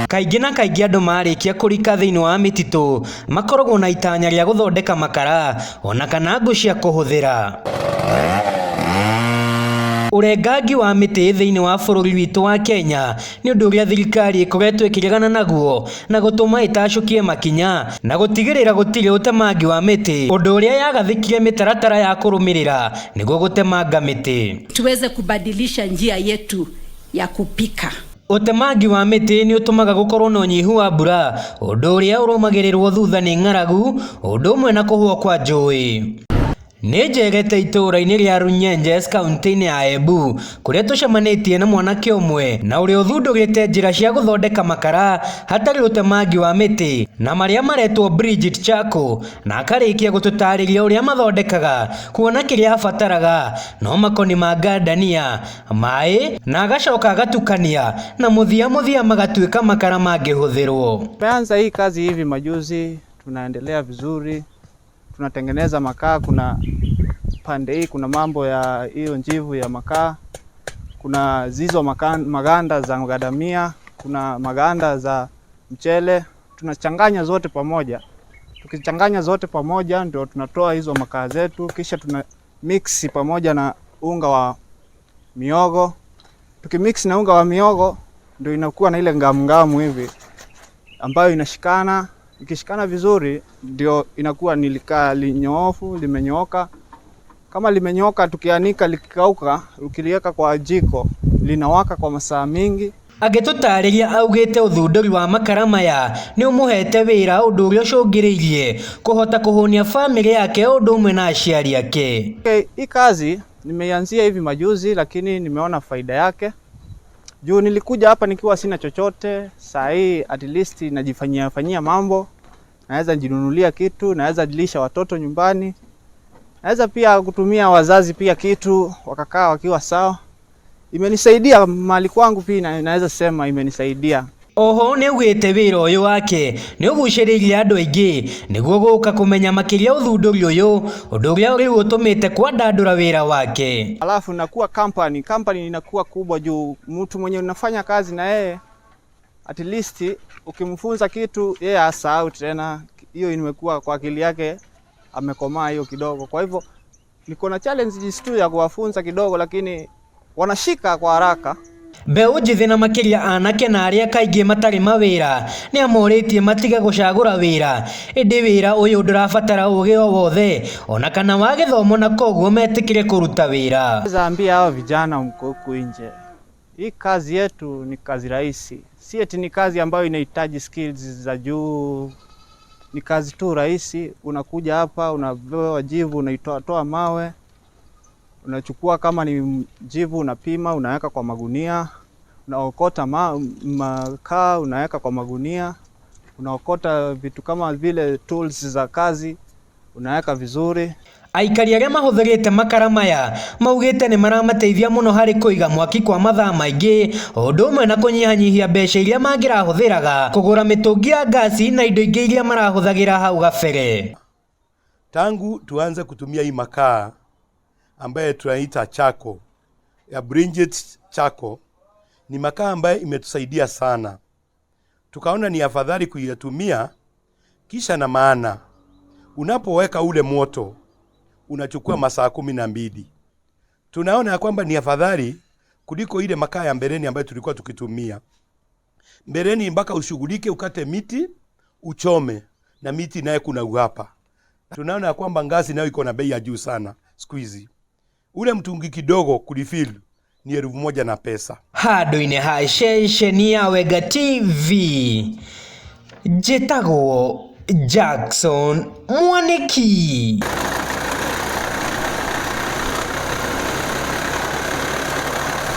Kaingĩ na kaingĩ andũ marĩkia kũrika thĩinĩ wa mĩtitũ makoragwo na itanya rĩa gũthondeka makara ona kana ngũ cia kũhũthĩra. Ũrengangi wa mĩtĩ thĩinĩ wa bũrũri witũ wa Kenya nĩ ũndũ ũrĩa thirikari ĩkoretwo ĩkĩregana naguo na gũtũma ĩtacũkie makinya na gũtigĩrĩra gũtirĩ ũtemangi wa mĩtĩ, ũndũ ũrĩa yagathĩkire mĩtaratara ya kũrũmĩrĩra nĩguo gũtemanga mĩtĩ. Tuweze kubadilisha njia yetu ya kupika. Ũtemangi wa mĩtĩ nĩ ũtũmaga gũkorwo na ũnyihu wa mbura, ũndũ ũrĩa ũrũmagĩrĩrwo thutha nĩ ng'aragu, ũndũ ũmwe na kũhũa kwa njũĩ. Nĩ njerete itũũra-inĩ rĩa Runyenjes kaunti-inĩ ya Embu kũrĩa tũcemanĩtie na mwanake ũmwe na ũrĩa ũthundũrĩte njĩra cia gũthondeka makara hatarĩ ũtemangi wa mĩtĩ na marĩa maretwo Bridget Charcoal na akarĩkia gũtũtarĩria ũrĩa mathondekaga kuona kĩrĩa abataraga no makoni ma ngandania, maĩ na agacoka agatukania na mũthia mũthia magatuĩka makara mangĩhũthĩrwo. Tumeanza hii kazi hivi majuzi, tunaendelea vizuri, tunatengeneza makaa. Kuna pande hii kuna mambo ya hiyo njivu ya makaa, kuna zizo maganda za gadamia, kuna maganda za mchele, tunachanganya zote pamoja. Tukichanganya zote pamoja ndio tunatoa hizo makaa zetu, kisha tuna mix pamoja na unga wa miogo. Tukimix na unga wa miogo ndio inakuwa na ile ngamu hivi ambayo inashikana. Ikishikana vizuri ndio inakuwa ni likaa linyoofu, limenyooka. Kama limenyooka, tukianika likikauka, ukiliweka kwa jiko linawaka kwa masaa mingi. Agĩtũtarĩria augĩte ũthundũri wa makara maya nĩ ũmũhete wĩra ũndũ ũrĩa ũcũngĩrĩirie kũhota kũhũnia bamĩrĩ yake o ũndũ ũmwe na aciari ake. Okay, hii kazi nimeianzia hivi majuzi, lakini nimeona faida yake. Juu nilikuja hapa nikiwa sina chochote, saa hii at least najifanyia fanyia mambo, naweza jinunulia kitu, naweza jilisha watoto nyumbani, naweza pia kutumia wazazi pia kitu, wakakaa wakiwa sawa. Imenisaidia mali kwangu pia, naweza sema imenisaidia. Oho nĩ augĩte wĩra ũyũ wake nĩ ũgucĩrĩirie andũ aingĩ nĩguo gũka kũmenya makĩria ũthundũri ũyũ ũndũ ũrĩa rĩu ũtũmĩte kwandandũra wĩra wake. Alafu inakuwa company inakuwa kubwa juu mtu mwenye unafanya kazi na yeye at least ukimfunza kitu yeye asahau tena, hiyo imekuwa kwa akili yake, amekomaa hiyo kidogo. Kwa hivyo niko na challenges tu ya kuwafunza kidogo, lakini wanashika kwa haraka. Mbeũ njĩthĩ na makĩria anake na arĩa kaingĩ matarĩ mawĩra nĩ amorĩtie matige gũcagũra wĩra ĩndĩ wĩra ũyũ ndũrabatara ũgĩ o wothe ona kana wa gĩthomo na koguo metĩkĩre kũruta wĩra. Naweza ambia hao vijana mko huku nje, hii kazi yetu ni kazi rahisi, si eti ni kazi ambayo inahitaji skills za juu. Ni kazi tu rahisi. Unakuja hapa unapewa jivu, unaitoa toa mawe, unachukua kama ni jivu unapima, unaweka kwa magunia, unaokota makaa unaweka kwa magunia, unaokota vitu kama vile tools za kazi unaweka vizuri. Aikari arĩa mahũthĩrĩte makara maya maugĩte nĩ maramateithia mũno harĩ kũiga mwaki kwa mathaa maingĩ o ũndũ ũmwe na kũnyihanyihia mbeca iria mangĩrahũthĩraga kũgũra mĩtũngi ya ngasi na indo ingĩ iria marahũthagĩra hau gabere. Tangu tuanze kutumia hii makaa ambaye tunaita charcoal ya Bridget Charcoal, ni makaa ambaye imetusaidia sana, tukaona ni afadhali kuitumia. Kisha na maana unapoweka ule moto unachukua masaa 12. Tunaona ya kwamba ni afadhali kuliko ile makaa ya mbeleni ambayo tulikuwa tukitumia mbeleni, mpaka ushughulike ukate miti uchome, na miti naye kuna uhapa. Tunaona ya kwamba ngazi nayo iko na bei ya juu sana siku hizi. Ule mtungi kidogo kulifill ni 1000 na pesa. Handũ-inĩ ha ceceni ya Wenga TV njĩtagwo Jackson Mwaniki.